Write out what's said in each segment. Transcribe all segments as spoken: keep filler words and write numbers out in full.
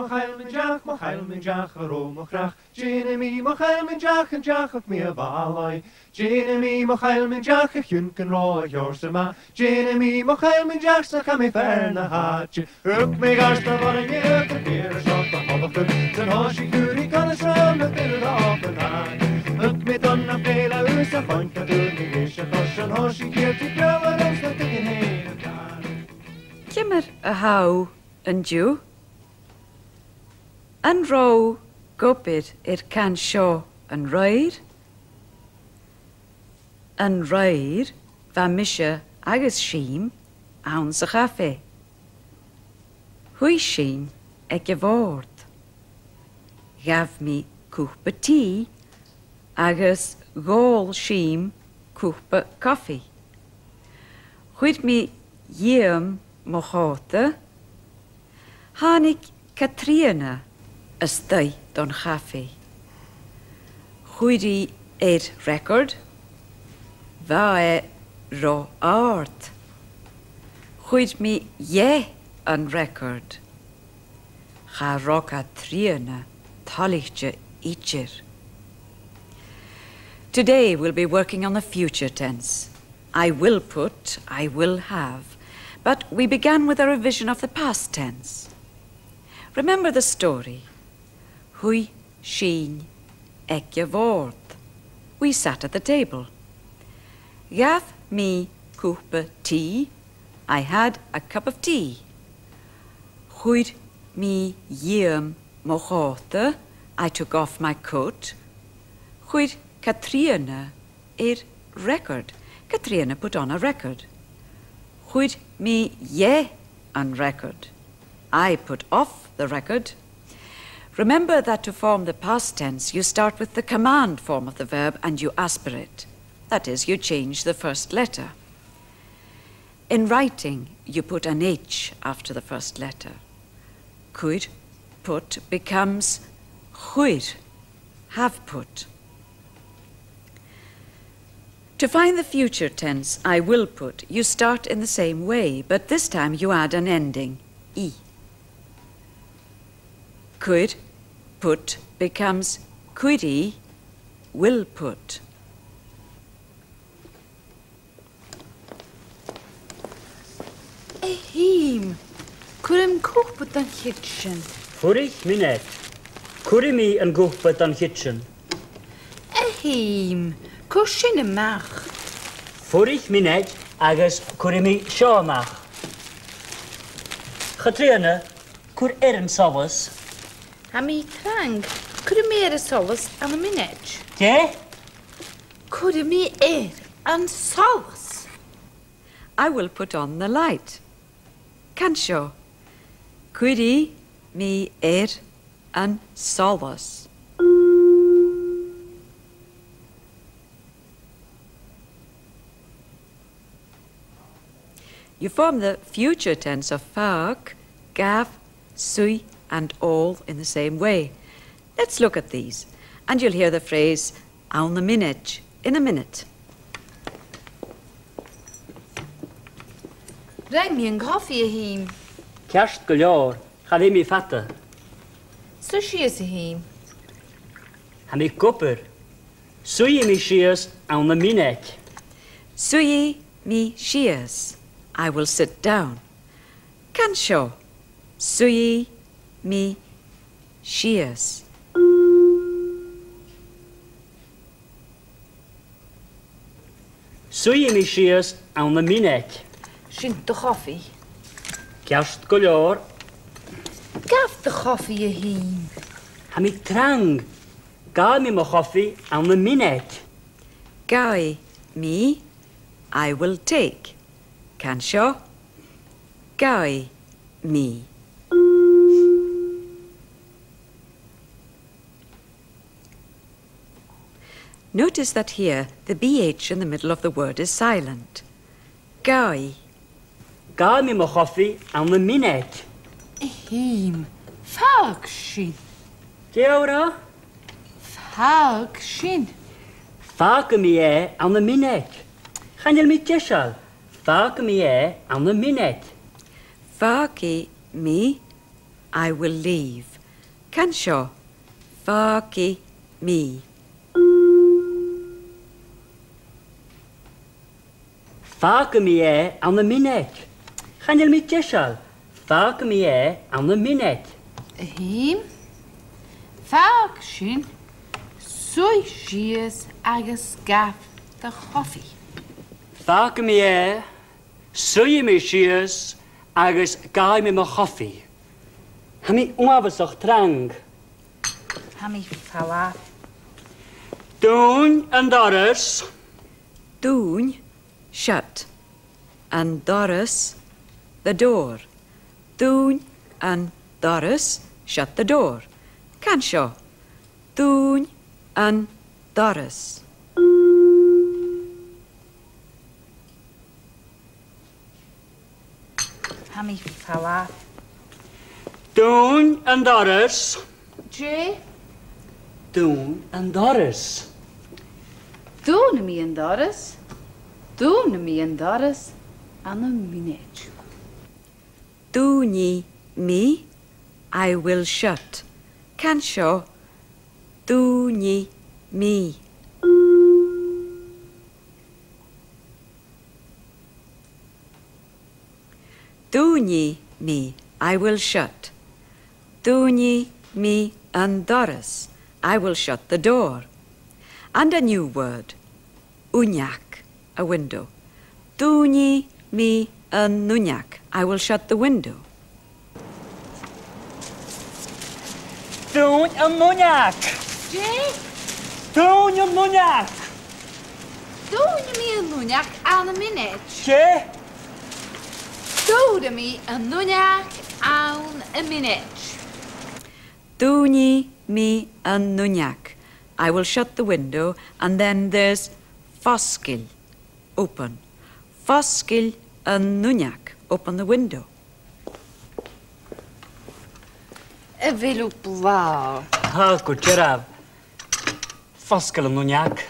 Mo chaill mi an t-each, mo chaill mi an t-each, a rò mo chreach. Dèanamaid mo chaill mi an t-each, an t-each, thug mi a' bhàlaidh. Dèanamaid mo chaill mi an t-each, a chionn gun robh e a sheòrsa math. Dèanamaid mo chaill mi an t-each, 's cha bhi fear na h-àite. Thug mi gart na bhon an iad a bhìr a shot a holachd. San thòisich Ùraidh Conas Ròm na bhìr a dh'òp an àite. Thug mi don na bèile ùs a choin cadúr mi gis a chos. San thòisich iad a' breabadh a-nuas na tuigean fhèin a' gàrraidh. Ciamar a tha thu an-diugh? An robh thu ag obair air can seo an-raoir? An-raoir, bha mise agus Sìm anns a' chafaidh. Shuidh sinn aig a' bhòrd. Ghabh mi cupa tì agus dh'òl Sìm cupa cofaidh. Chuir mi dhìom mo chòta. Thàinig Catrìona a-staigh don chafaidh. Chuir i air record. Bha e ro àrd. Chuir mi dheth an record. Cha robh Catrìona toilichte idir. Today we'll be working on the future tense. I will put, I will have. But we began with a revision of the past tense. Remember the story. Shuidh sinn aig a' bhòrd. We sat at the table. Ghabh mi cupa tì. I had a cup of tea. Chuir mi dhìom mo chòta. I took off my coat. Chuir Catrìona air record. Catrìona put on a record. Chuir mi dheth an record. I put off the record. Remember that to form the past tense, you start with the command form of the verb and you aspirate. That is, you change the first letter. In writing, you put an H after the first letter. Cuir, put, becomes chuir, have put. To find the future tense, I will put, you start in the same way, but this time you add an ending, i. Cuir, put, becomes cuiridh, will put. A Shìm, cuiridh mi an cupa dhan chidsin. Fuirich mionaid. Cuiridh mi an cupa dhan chidsin. A Shìm, cuir sin a-mach. Fuirich mionaid agus cuiridh mi seo a-mach. Chatrìona, cuir air an solas. Tha mi trang. Cuiridh mi air an solas ann am mionaid. Dè? Cuiridh mi air an solas. I will put on the light. Can seo. Cuiridh mi air an solas. You form the future tense of fàg, gabh, suidh and òl in the same way. Let's look at these, and you'll hear the phrase ann am mionaid, in a minute. Rinn mi an cofaidh, a Shìm. Ceart gu leòr, cha bhi mi fada. Suidh sìos, a Shìm. Tha mi ag obair. Suidhidh mi sìos ann am mionaid. Suidhidh mi sìos. I will sit down. Can seo. Suidhidh mi sìos. Suidhidh mi sìos ann am mionaid. Sin do chofaidh. Ceart gu leòr. Gabh do chofaidh, a Shìm. Tha mi trang. Gabhaidh mi mo chofaidh ann am mionaid. Gabhaidh mi, I will take. Can seo. Gabhaidh mi. Notice that here the B H in the middle of the word is silent. Gabhaidh. Gabhaidh mi mo chofaidh ann am mionaid. A Shìm, fàg sin. Dè th' agad? Fàg sin. Fàgaidh mi e ann am mionaid. Chan eil mi deiseil. Fàgaidh mi e ann am mionaid. Fàgaidh mi I will leave. Can seo. Fàgaidh mi. Fàgaidh mi e ann am mionaid. Chan eil mi deiseil. Fàgaidh mi e ann am mionaid. A h-aon. Fàg sin. Suidh sìos agus gabh do chofaidh. Fàgaidh mi e. Suidhidh mi sìos agus gabhaidh mi mo chofaidh. Tha mi uabhasach trang. Tha mi a' falbh. Dùin an doras. Dùin, shut. An doras, the door. Dùin an doras, shut the door. Can seo. Dùin an doras. Tha mi a' falbh. Dùin an doras. Dè? Dùin an doras. Dùinidh mi an doras. Dùinidh mi an doras ann am mionaid. Dùinidh mi, I will shut. Can seo. Dùinidh mi. Dùinidh mi, I will shut. Dùinidh mi an doras, I will shut the door. And a new word, uinneag, a window. Dùinidh mi an uinneag, I will shut the window. Dùin an uinneag! Dè? Dùin an uinneag! Dùinidh mi an uinneag ann am mionaid. Dè? Dùinidh mi an uinneag ann am mionaid. Dùinidh mi an uinneag. I will shut the window, and then there's fosgail, open. Fosgail an uinneag, open the window. A bheil thu blàth? Tha, gu dearbh. Fosgail an uinneag.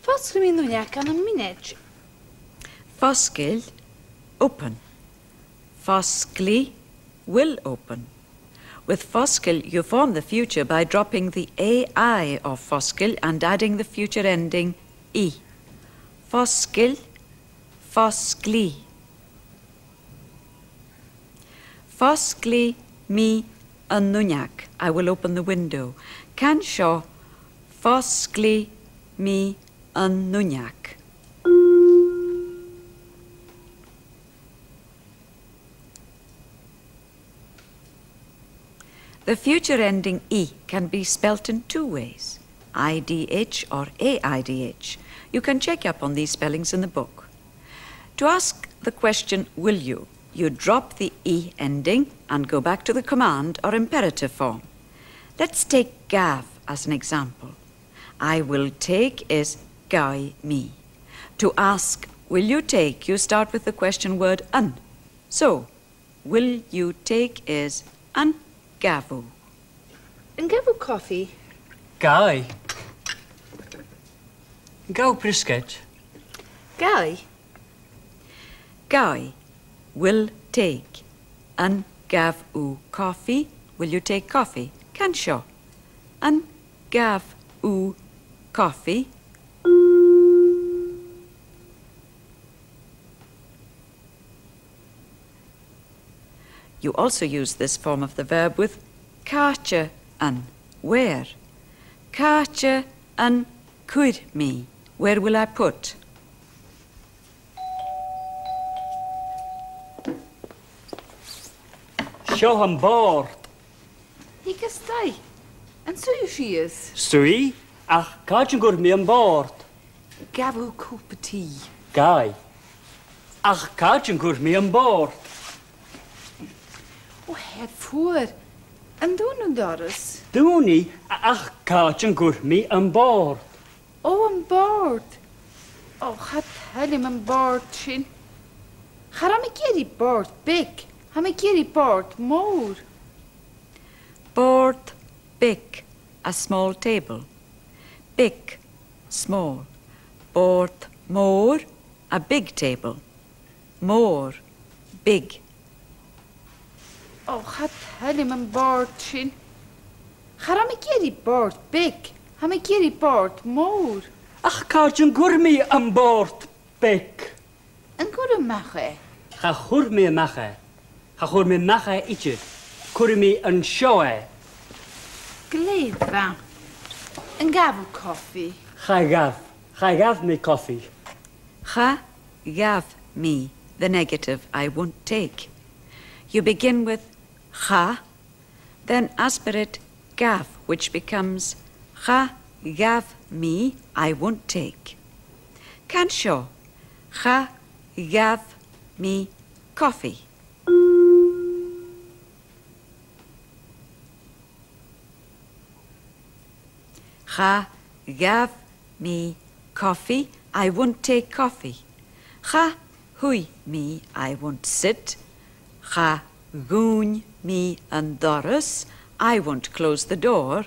Fosglaidh mi an uinneag ann am mionaid. Fosgail, open. Fosglaidh, will open. With fosgail, you form the future by dropping the A I of fosgail and adding the future ending i. Fosgail, fosglaidh. Fosglaidh mi an uinneag. I will open the window. Can seo. Fosglaidh mi an uinneag. The future ending i can be spelt in two ways, I D H or A I D H. You can check up on these spellings in the book. To ask the question, "Will you?", you drop the i ending and go back to the command or imperative form. Let's take gabh as an example. "I will take" is gabhaidh mi. To ask, "Will you take?", you start with the question word an. So, "Will you take" is an gabh thu? An gabh thu cofaidh? Gabhaidh. An gabh thu briosgaid? Gabhaidh. Gabhaidh. Will take. An gabh thu cofaidh? Will you take coffee? Can seo. An gabh thu cofaidh? You also use this form of the verb with càite an, where. Càite an cuir mi, where will I put? Seo am bòrd. Thig a-steach. An suidh thu sìos? Suidhidh, ach càit an cuir mi am bòrd? Gabh thu cupa tì? Gabhaidh. Ach càit an cuir mi am bòrd? Ò, tha e fuar. An dùin thu an doras? Dùinidh, a-, ach càit an cuir mi am bòrd? Ò, am bòrd. Ò, cha toil leam am bòrd sin. Cha robh mi ag iarraidh bòrd beag. Tha mi ag iarraidh bòrd mòr. Bòrd beag, a small table. Beag, small. Bòrd mòr, a big table. Mòr, big. Ò, cha toil leam am bòrd sin. Cha robh mi ag iarraidh bòrd beag, tha mi ag iarraidh bòrd mòr. Ach càit an cuir mi am bòrd beag? An cuir thu a-mach e? Cha chuir mi a-mach e. Cha chuir mi a-mach e idir. Cuiridh mi an seo e. Glè mhath. An gabh thu cofaidh? Cha ghabh. Cha ghabh mi cofaidh. Cha ghabh mi, the negative, I won't take. You begin with cha, then aspirate gabh, which becomes cha ghabh mi, I won't take. Can seo, cha ghabh mi cofaidh. Cha ghabh mi cofaidh, I won't take coffee. Cha shuidh mi, I won't sit. Cha dhùin mi an doras, I won't close the door.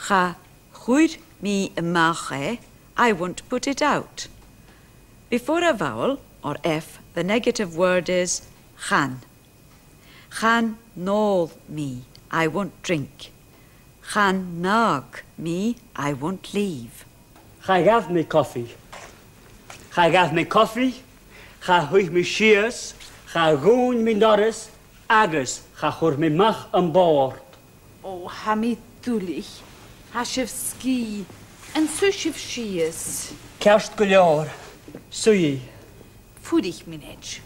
Cha chuir mi a-mach e, I won't put it out. Before a vowel, or F, the negative word is chan. Chan òl mi, I won't drink. Chan fhàg mi, I won't leave. Cha ghabh mi cofaidh. Cha ghabh mi cofaidh, cha shuidh mi sìos, cha dhùin mi an doras, agus cha chuir mi a-mach am bòrd. Ò, tha mi duilich. Tha sibh sgìth. An suidh sibh sìos? Ceart gu leòr. Suidhidh. Fuirich mionaid.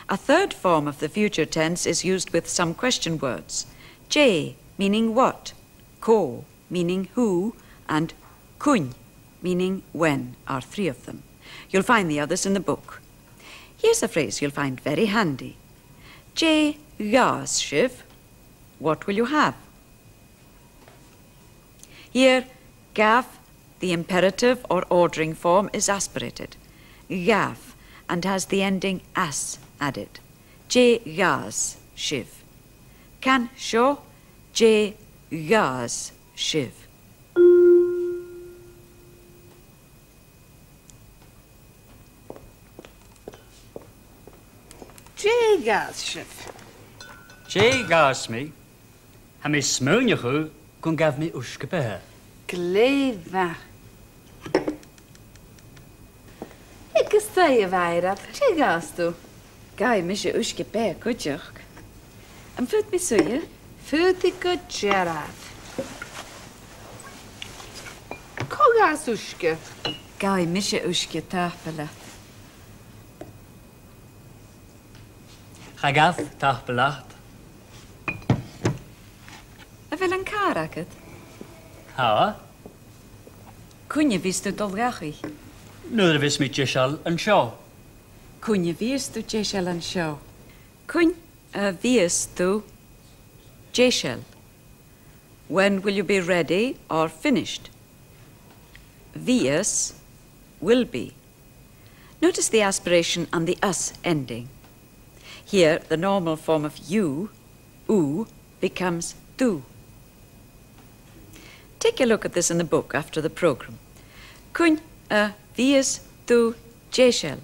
A third form of the future tense is used with some question words. Dè, meaning what, cò, meaning who, and cuin, meaning when, are three of them. You'll find the others in the book. Here's a phrase you'll find very handy. Dè ghabhas sibh? What will you have? Here, gabh, the imperative or ordering form, is aspirated. Ghabh, and has the ending as added. Dè ghabhas sibh? Can seo, dè ghabhas sibh? Dè ghabhas sibh? Dè ghabhas mi? Tha mi a' smaoineachadh gun gabh mi uisge-beatha. Glè mhath. Agus tu, a Mhairead, dè ghabhas tu? Gabhaidh mise uisge-beatha cuideachd. Am faod mi suidhe? Faodaidh gu dearbh. Cò ghabhas uisge? Gabhaidh mise uisge, tapadh leat. Cha ghabh, tapadh leat. A bheil an càr agad? Tha. Cuin a bhios tu a' dol dhachaigh? Nuair a bhios mi deiseil an seo. Cuin a bhios tu deiseil an seo? Cuin a bhios tu deiseil? When will you be ready or finished? Bhios, will be. Notice the aspiration and the as ending. Here, the normal form of you, thu, becomes tu. Take a look at this in the book after the programme. Cuin a bhios tu deiseil?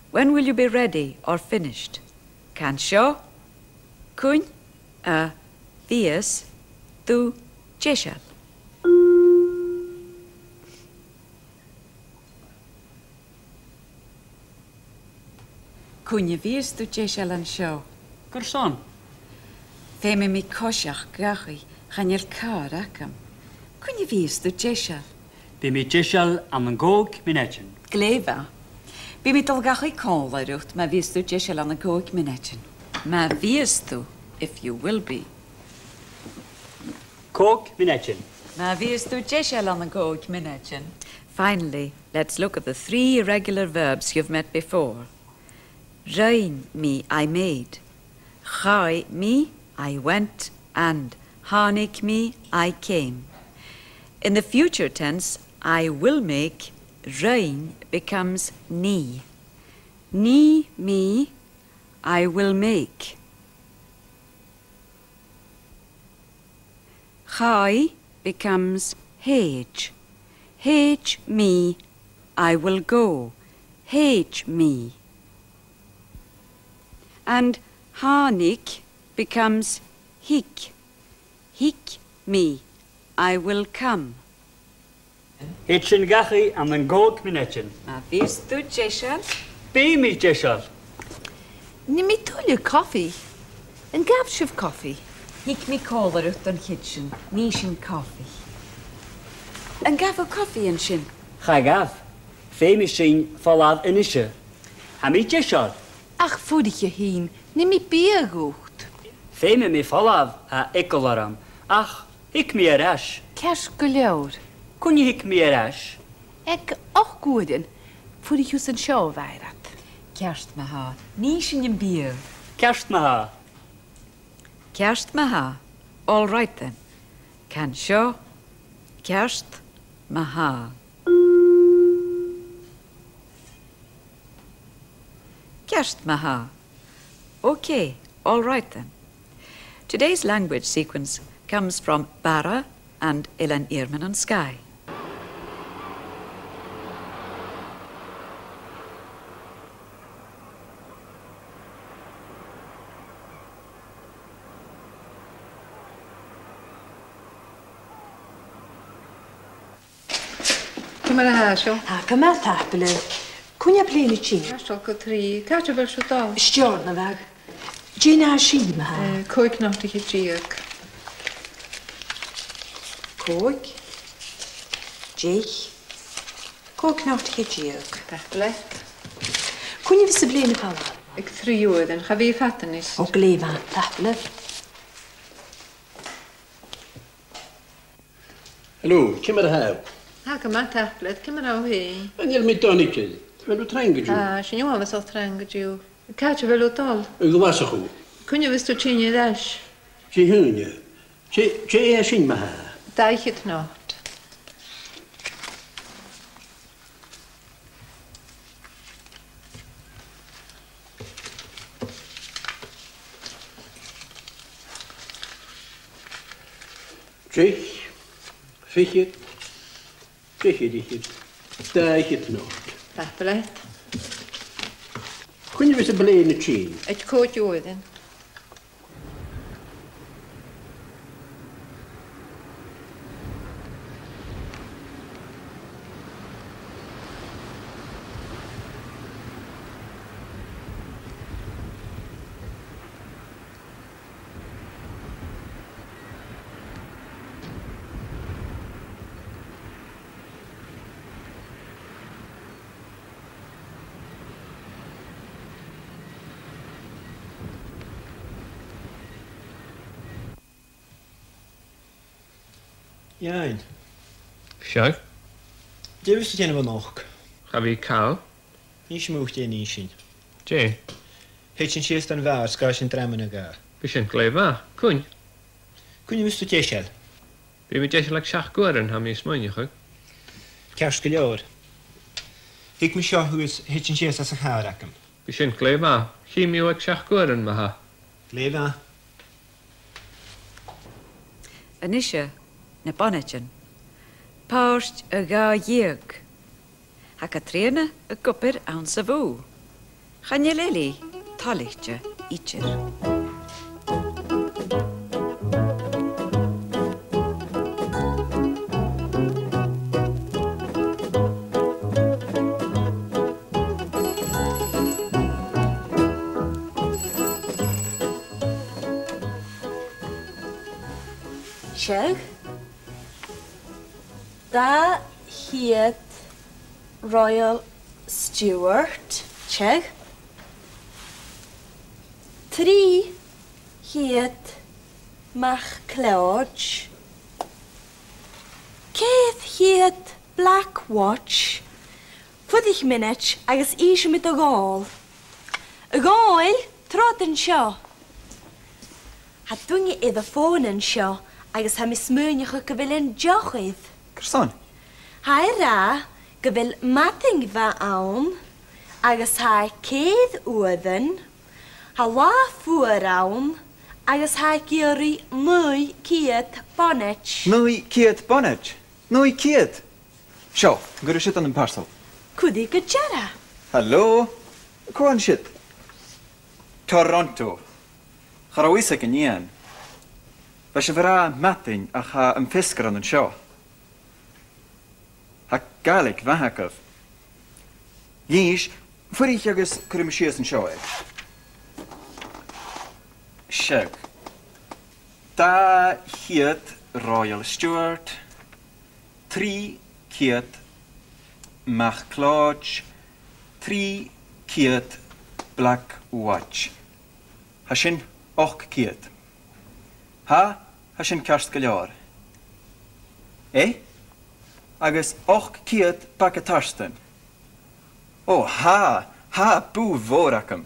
When will you be ready or finished? Can seo. Cuin a bhios tu deiseil? Cuin a bhios tu deiseil an seo? Carson? Feumaidh mi coiseachd dhachaigh, chan eil càr agam. Cuin a bhios tu deiseil? Bidh mi deiseil ann an còig mionaidean. Glè mhath. Bidh mi a' dol dhachaigh còmhla riut ma bhios tu deiseil ann an còig mionaidean. Ma bhios tu, if you will be. Còig mionaidean. Ma bhios tu deiseil ann an còig mionaidean. Finally, let's look at the three irregular verbs you've met before. Rinn mi, I made. Chaidh mi, I went, and thàinig mi, I came. In the future tense, I will make, rinn becomes nì. Nì mi, I will make. Chaidh becomes thèid. Thèid mi, I will go. Thèid mi. And thàinig becomes thig. Thig mi, I will come. Thèid sinn dhachaigh ann an còig mionaidean. Ma bhios tu deiseil. Bidh mi deiseil. Nì mi tuilleadh cofaidh. An gabh sibh cofaidh? Thig mi còmhla riut don chidsin, nì sinn cofaidh. An gabh thu cofaidh an sin? Cha ghabh. Feumaidh sinn falbh a-nise. Tha mi deiseil. Ach fuirich thu fhèin, nì mi biadh dhut. Feumaidh mi falbh, tha eagal orm, ach thig mi air ais. Ceart gu leòr. Cuin a thig mi air ais? Aig ochd uairean. Fuirich thusa an seo, a Mhairead. Ceart ma-thà. Nì sinn am biadh. Ceart ma-thà. Ceart ma-thà. All right then. Can seo. Ceart ma-thà. Ceart ma-thà. Okay, all right then. Today's language sequence comes from Barra and Eilean Iarmain on Skye. Ciamar a tha seo? Tha gu math, tapadh leibh. Cuin a tha plèana a' tighinn? Tha seo gu trì. Càit a bheil sibh a' dol? Steòrnabhagh. Dè na tha sinn, ma-thà? Eh, còig not a deug. Còig. Deich. Còig not a deug. Tapadh leibh. Cuin a bhios a' phlèana a' falbh? Aig trì uairean, cha bhi fada a-nis. Ò, glè mhath, tapadh leibh. Hello, ciamar a tha thu? Tha gu math, tapadh leat, ciamar a tha thu fhèin? Chan eil mi dona idir. A bheil thu trang an-diugh? Tha, 's e an-diugh a bha mi trang an-diugh. Càit a bheil thu a' dol? A Ghlaschu. Cuin a bhios tu a' tighinn air ais? Dihaoine. Dè, dè tha sin, ma-thà? Dà fhichead not. Deich, fichead, fichead, fichead, dà fhichead not. Tapadh leat. Cuin a bhios a' phlèana a' tighinn? Aig còig uairean. Iain. Seadh? Dè bhios tu a' dèanamh a-nochd? Cha bhi càil. Nì sinn a-mach dè nì sinn. Dè? Thèid sinn sìos dhan bhàr, 's gabhaidh sinn dream no dhà. Bidh sin glè mhath. Cuin? Cuin a bhios tu deiseil? Bidh mi deiseil aig seachd uairean, tha mi a' smaoineachadh. Ceart gu leòr. Thig mi seo shuas, thèid sinn sìos anns a' chàr agam. Bidh sin glè mhath. Chì mi thu aig seachd uairean, ma-thà. Glè mhath. A-nise, na bonaidean. Pàirt a dhà dheug. Tha Catrìona ag obair anns a' bhùth. Chan eil Eilidh toilichte idir. Seadh. Dà cheud Royal Stewart, seadh. Trì cheud MacLeòid. Ceithir cheud Black Watch. Fuirich mionaid agus innsidh mi do dh'òl. A dh'òil, trobhad an seo. Tha duine air a' fòn an seo agus tha mi a' smaoineachadh gu bheil e an deoch air. Carson? Tha e ag ràdh gu bheil madainn mhath ann agus tha e ceithir uairean, tha latha fuar ann agus tha e ag iarraidh naoi ceud bonaid. Naoi ceud bonaid? Naoi ceud? Seo, an cuir thu siud ann am parcel? Cuiridh gu dearbh. Hello. Cò an siud? Toronto. Cha robh fhios agam an-diugh. Bha sibh ag ràdh madainn ach tha am feasgar ann an seo. Tha Gàidhlig mhath agaibh. Dh'inns, fuirich agus cuiridh mi sìos an seo e. Seadh. Dà cheud Royal Stewart, trì cheud MacLeòid, trì cheud Black Watch. Tha sin ochd ceud. Tha, tha sin ceart gu leòr. Eh? Agus ochd ceud baga tartain. Ò, tha, tha bùth mhòr agam.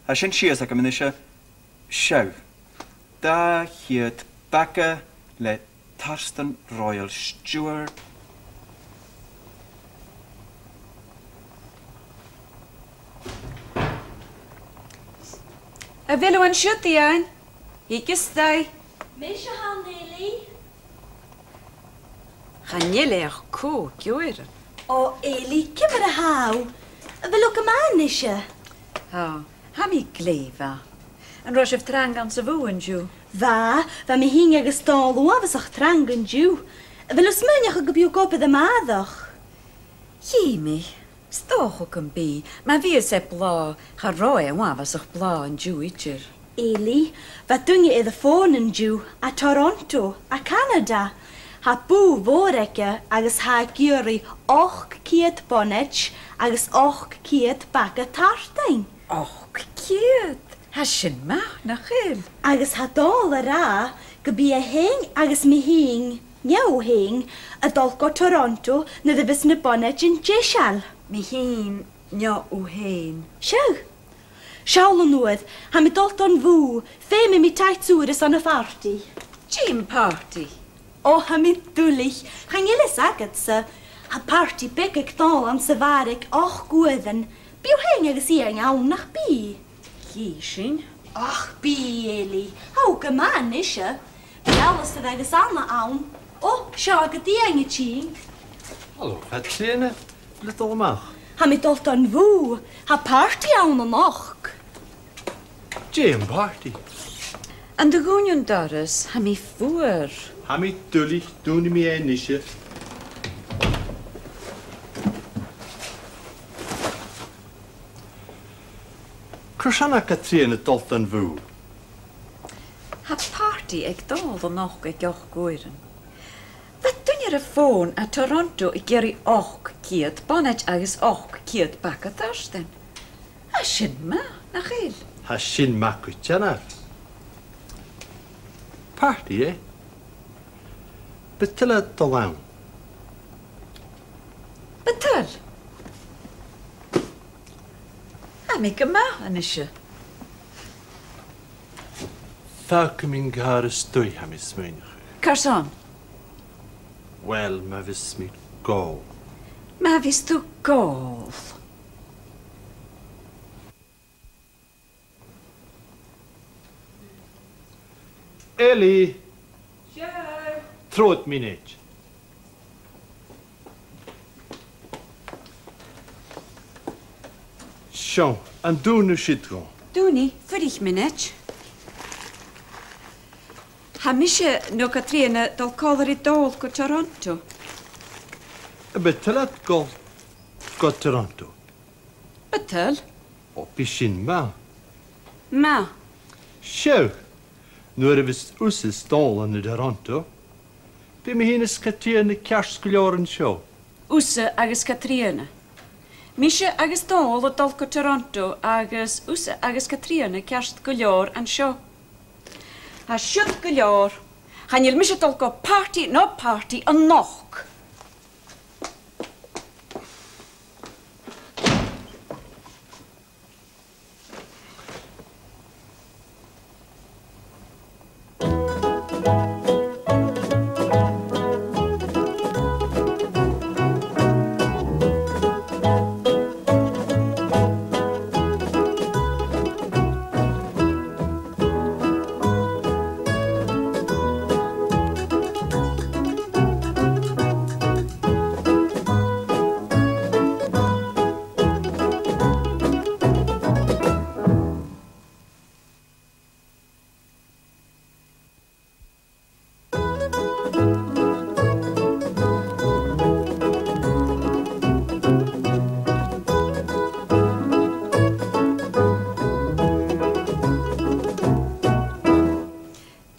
Tha sin sìos agam a-nise. Seo. Dà cheud baga le tartan Royal Stewart. A bheil thu an siud, Iain? Thig a-steach. Mise a th' ann, Eilidh. Chan eil e ach còig uairean. Ò, Eilidh, ciamar a tha thu? A bheil thu gu math a-nise? Tha, tha mi glè mhath. An robh sibh trang anns a' bhùth an-diugh? Bha, bha mi fhìn agus Dòmhnall uabhasach trang an-diugh. A bheil thu a' smaoineachadh gum bi thu ag obair a-màireach? Chì mi. 'S dòcha gum bi, ma bhios e blàth, cha robh e uabhasach blàth an-diugh idir. Eilidh, bha duine air a' fòn an-diugh à Toronto, à Canada. Tha bùth mhòr aige agus tha e ag iarraidh ochd ceud bonaid agus ochd ceud baga tartain. Ochd ceud? Tha sin math, nach eil? Agus tha Dòmhnall ag ràdh gum bi e fhèin agus mi fhìn, neo fhèin, a' dol gu Toronto nuair a bhios na bonaidean deiseil. Mi fhìn, neo thu fhèin. Seo. Seall an-uair, tha mi a' dol dhan bhùth, feumaidh mi taic-uair airson a' phàrtaidh. Dè am pàrtaidh? Ò, tha mi duilich, chan eil fhios agadsa. Tha pàrtaidh beag aig Dòmhnall anns a' bhàr aig ochd uairean. Bidh thu fhèin agus Iain ann, nach bi? Chì sinn. Ach bidh, Eilidh, tha thu gu math a-nise. Bidh Alasdair agus Anna ann. Ò, seo agad Iain a' tighinn. Halò, Catrìona. Le dol a-mach. Tha mi a' dol dhan bhùth. Tha pàrtaidh ann a-nochd. Dè am pàrtaidh? An do dhùin thu an doras? Tha mi fuar. Tha mi duilich, dùinidh mi e a-nise. Carson a tha Catrìona a' dol dhan bhùth? Tha pàrtaidh aig Dòmhnall a-nochd aig ochd uairean. Bha duine air a' fòn à Toronto ag iarraidh ochd ceud bonaid agus ochd ceud baga tartain. Tha sin math, nach eil? Tha sin math gu dearbh. Pàrtaidh, eh? Am bu toil leat dol ann? Bu toil? Tha mi gu math a-nise. Fàgaidh mi an càr a-staigh, tha mi a' smaoineachadh. Carson? Uill, ma bhios mi ag òl. Ma bhios tu ag òl. Eilidh! Seo! Trobhad mionaid. Seo, an dùin thu siud dhomh? Dùinidh, fuirich mionaid. Tha mise no Catrìona a' dol còmhla ri Dòmhnall gu Toronto. Am bu toil leat dol gu Toronto? Bu toil. Ò, bidh sin math. Math. Seadh, nuair a bhios thusa is Dòmhnall ann an Toronto, bidh mi fhìn is Catrìona ceart gu leòr an seo. Thusa agus Catrìona. Mise agus Dòmhnall a' dol gu Toronto agus thusa agus Catrìona ceart gu leòr an seo. Tha siud gu leòr. Chan eil mise a' dol gu pàrtaidh no pàrtaidh a-nochd.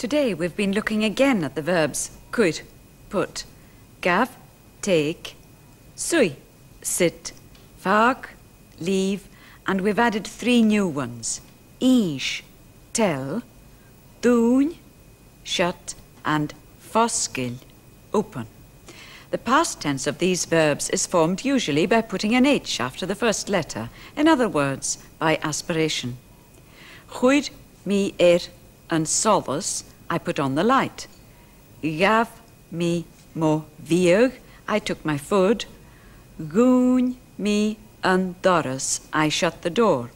Today we've been looking again at the verbs cuir, put, gabh, take, suidh, sit, fàg, leave, and we've added three new ones: innse, tell, dùin, shut, and fosgail, open. The past tense of these verbs is formed usually by putting an H after the first letter, in other words, by aspiration. Chuir mi air an solas, I put on the light. Ghabh mi mo bhiadh, I took my food. Dhùin mi an doras, I shut the door.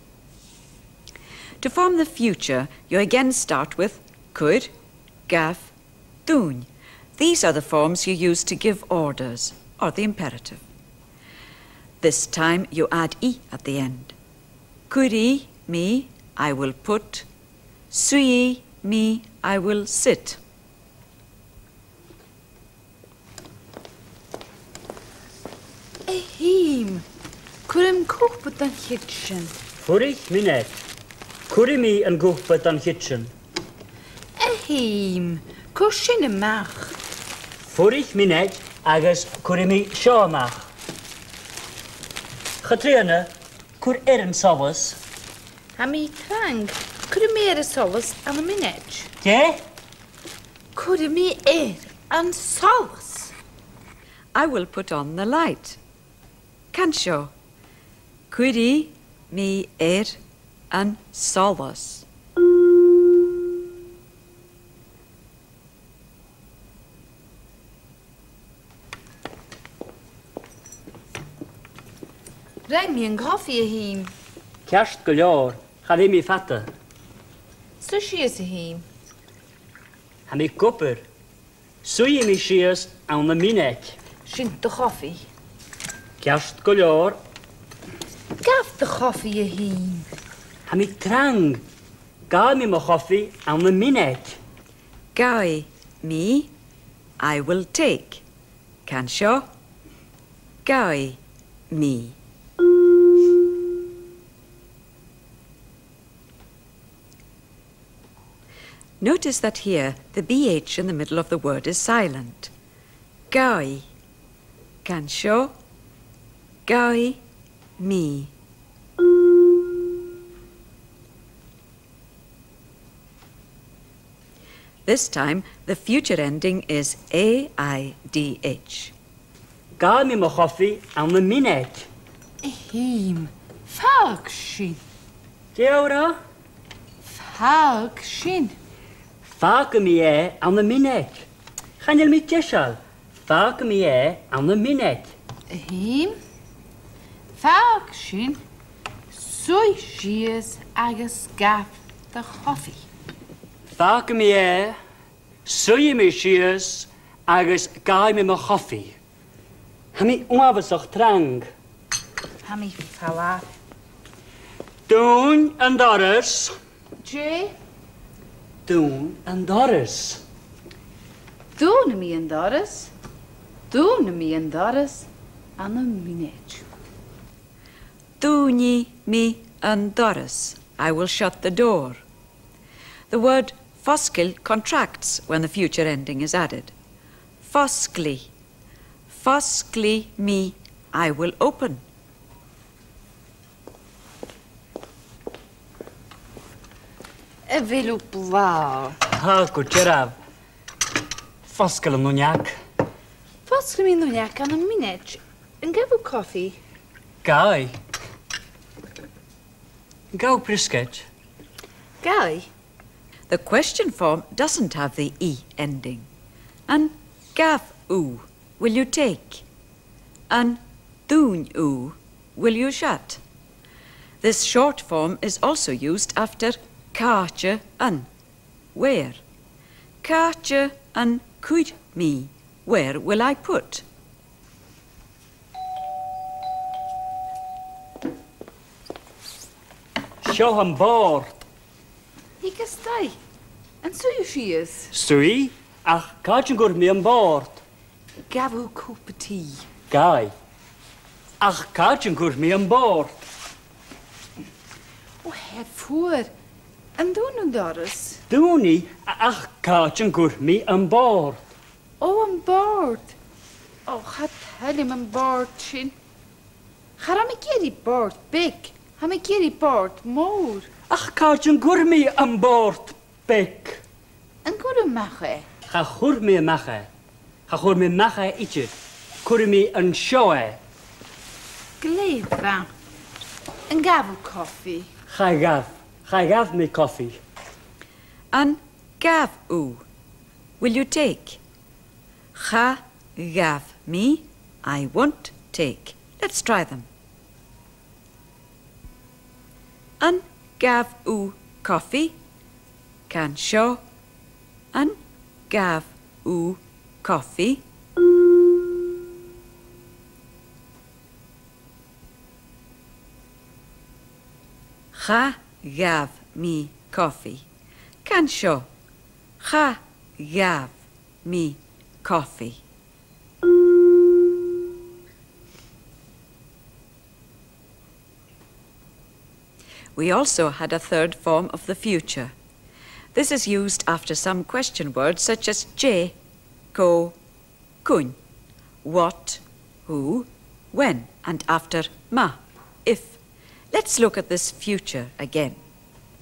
To form the future, you again start with cuir, gabh, dùin. These are the forms you use to give orders, or the imperative. This time you add i at the end. Cuiridh mi, I will put. Suidhidh mi, I will sit. A Shìm, cuiridh mi cupa dhan chidsin. Fuirich mionaid. Cuiridh mi an cupa dhan chidsin. A Shìm, cuir sin a-mach. Fuirich mionaid agus cuiridh mi seo a-mach. Chatrìona, cuir air an solas. Tha mi trang. Cuiridh mi air an solas ann am mionaid. Dè? Cuiridh mi air an solas. I will put on the light. Can seo. Cuiridh mi air an solas. Rinn mi an cofaidh, a Shìm. Ceart gu leòr, cha bhi mi fada. Suidh sìos, a Shìm. Tha mi ag obair. Suidhidh mi sìos ann am mionaid. Sin do chofaidh. Ceart gu leòr. Gabh do chofaidh, a Shìm. Tha mi trang. Gabhaidh mi mo chofaidh ann am mionaid. Gabhaidh mi, I will take. Can seo. Gabhaidh mi. Notice that here the B H in the middle of the word is silent. Gabhaidh. Can seo. Gabhaidh mi. This time, the future ending is A I D H. Gabhaidh mi mo chofaidh ann am mionaid. A Shìm, fàg sin. Dè a rinn? Fàg sin. Fàgaidh mi e ann am mionaid. Chan eil mi deiseil. Fàgaidh mi e ann am mionaid. A Shìm, fàg sin. Suidh sìos agus gabh do chofaidh. Fàgaidh mi e. Suidhidh mi sìos agus gabhaidh mi mo chofaidh. Tha mi uabhasach trang. Tha mi falamh. Dùin an doras. Dè? Dùin an doras. Dùinidh mi an doras. Dùinidh mi an doras ann am mionaid. Dùinidh mi an doras. I will shut the door. The word fosgail contracts when the future ending is added. Fosglaidh. Fosglaidh mi, I will open. A bheil thu blàth? Tha, gu dearbh. Fosgail an uinneag. Fosglaidh mi an uinneag ann am mionaid. An gabh thu cofaidh? Gabhaidh. An gabh thu briosgaid? Gabhaidh. The question form doesn't have the E ending. An gabh thu, will you take? An dùin thu, will you shut? This short form is also used after càite an, where. Càite an cuir mi, where will I put? Seo am bòrd. Thig a-steach. An suidh thu sìos? Suidhidh, ach càit an cuir mi am bòrd? Gabh thu cupa tì. Gabhaidh. Ach càit an cuir mi am bòrd? Ò, tha e fuar. An dùin thu an doras? Dùin, a-, ach càit an cuir mi am bòrd? Ò, am bòrd. Ò, cha toil leam am bòrd sin. Cha robh mi ag iarraidh bòrd beag. Tha mi ag iarraidh bòrd mòr. Ach càit an cuir mi am bòrd beag? An cuir thu a-mach e? Cha chuir mi a-mach e. Cha chuir mi a-mach e idir. Cuiridh mi an seo e. Glè mhath. An gabh thu cofaidh? Cha ghabh. Cha ghabh mi cofaidh. An gabh thu? Will you take? Cha ghabh mi. I won't take. Let's try them. An gabh thu cofaidh? Can seo. An gabh thu cofaidh? Cha ghabh mi cofaidh. Can seo. Cha ghabh mi cofaidh. We also had a third form of the future. This is used after some question words such as dè, cò, cuin, what, who, when, and after ma, if. Let's look at this future again.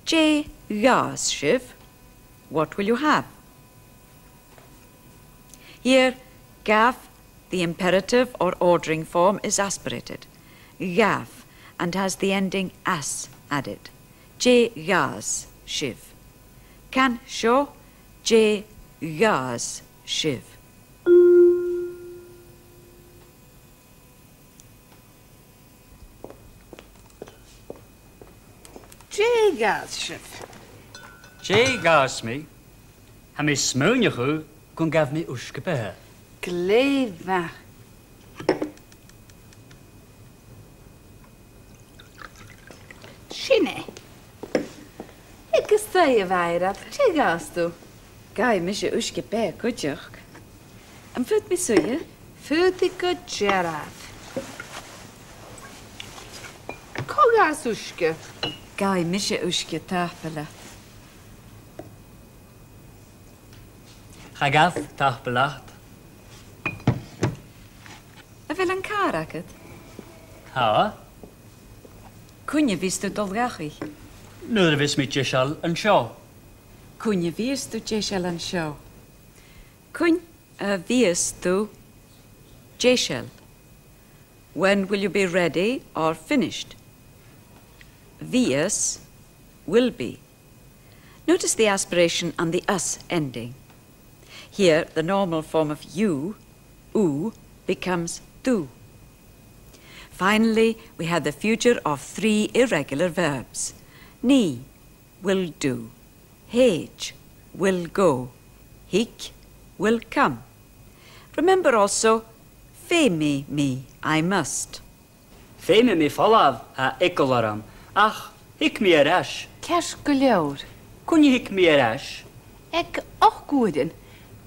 Dè ghabhas sibh? What will you have? Here, gabh, the imperative or ordering form, is aspirated. Ghabh, and has the ending as added. Dè ghabhas sibh? Can seo. Dè ghabhas sibh? Dè ghabhas sibh? Dè ghabhas mi? Tha mi a' smaoineachadh gun gabh mi uisge-beatha. Glè mhath. Sin e. Agus tu, a Mhairead, dè ghabhas tu? Gabhaidh mise uisge-beatha cuideachd. Am faod mi suidhe? Faodaidh gu dearbh. Cò ghabhas uisge? Gabhaidh mise uisge, tapadh leat. Cha ghabh, tapadh leat. A bheil an càr agad? Tha. Cuin a bhios tu a' dol dhachaigh? Nuair a bhios mi deiseil an seo. Cuin a bhios tu deiseil an seo? Cuin a bhios tu deiseil? When will you be ready or finished? Bhios, will be. Notice the aspiration and the as ending. Here, the normal form of you, thu, becomes tu. Finally, we have the future of three irregular verbs. Nì, will do. Thèid, will go. Thig, will come. Remember also, feumaidh mi, I must. Feumaidh mi falbh, tha eagal orm, ach thig mi air ais. Ceart gu leòr. Cuin a thig mi air ais? Aig ochd uairean.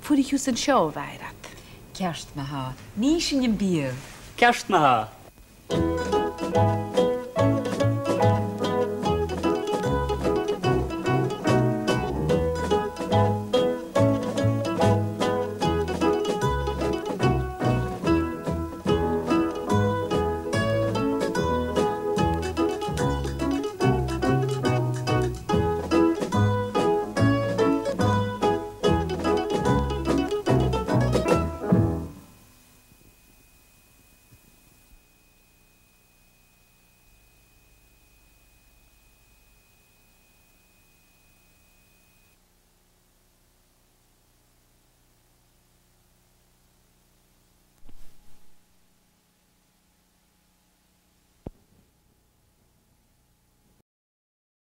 Fuirich thusa an seo, a Mhairead. Ceart ma-thà. Nì sinn am biadh. Ceart ma-thà.